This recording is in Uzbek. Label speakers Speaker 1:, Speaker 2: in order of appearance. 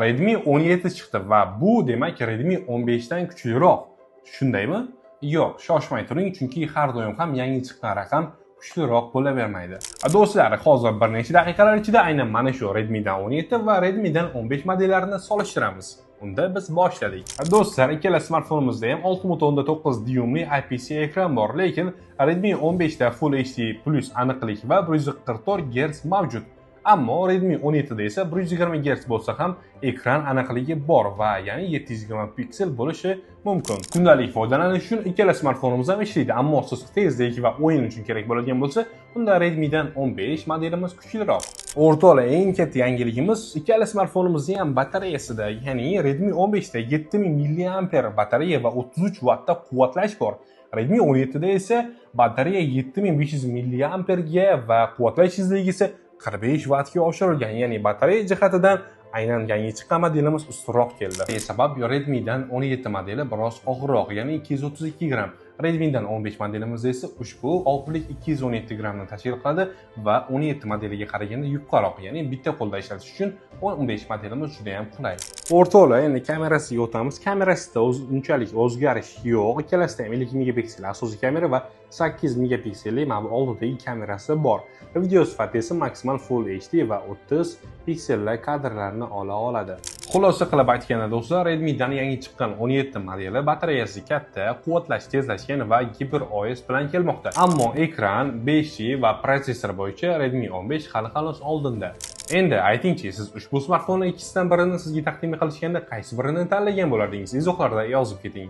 Speaker 1: Redmi 17 chiqdi va bu demak Redmi 15 dan kuchliroq. Shundaymi? Yo'q, shoshmay turing, chunki har doim ham yangi chiqqan raqam kuchliroq bo'lavermaydi. Do'stlar, hozir bir necha daqiqalar ichida aynan mana shu Redmi'dan 17 va Redmi'dan 15 modellarini solishtiramiz. Unda biz boshladik. Do'stlar, ikkala smartfonimizda ham 6.9 dyumli IPS ekran bor, lekin Redmi 15 da Full HD plus aniqlik va 144 Hz mavjud. Ammo Redmi 17 da esa 120 Hz bo'lsa ham ekran aniqligi bor va ya'ni 720 piksel bo'lishi mumkin. Kundalik foydalanish uchun ikkala smartfonimiz ham ishlaydi, ammo siz tezlik va o'yin uchun kerak bo'ladigan bo'lsa, unda Redmi'dan 15 modelimiz kuchliroq. O'rtoqlar, eng katta yangiligimiz ikkala smartfonimizning ham batareyasida, ya'ni Redmi 15 da 7000 mAh batareya va 33 vattda quvvatlash bor. Redmi 17 da esa batareya 7500 mAh ga va quvvatlash tezligi esa 45 vattga oshirilgan, ya'ni batareya jihatidan aynan yangi chiqqan modelimiz ustunroq keldi. Sabab Redmi'dan 17 modeli biroz og'irroq, ya'ni 232 gramm. Redmi'dan 15 modelimiz esa ushbu og'irlik 217 grammni tashkil qiladi va 17 modeliga qaraganda yupqaroq, ya'ni bitta qo'lda ishlatish uchun 15 modelimiz juda ham qulay. O'rtoqlar, endi kamerasiga o'tamiz. Kamerasida unchalik o'zgarish yo'q. Ikkalasida ham 50 megapiksel asosiy kamera va 8 megapikselli mana bu oldidagi kamerasi bor. Video sifati esa maksimal Full HD va 30 pikselli kadrlarni ola oladi. Xulosa qilib aytganda do'stlar, Redmi'dan yangi chiqqan 17 modeli batareyasi katta, quvvatlash tezlashgan va Hyper OS bilan kelmoqda. Ammo ekran, 5G va protsessor bo'yicha Redmi 15 hali hanuz oldinda. Endi aytingchi, siz ushbu smartfonni ikkisidan birini sizga taqdim qilishganda qaysi birini tanlagan bo'lardingiz? Izohlarda yozib keting.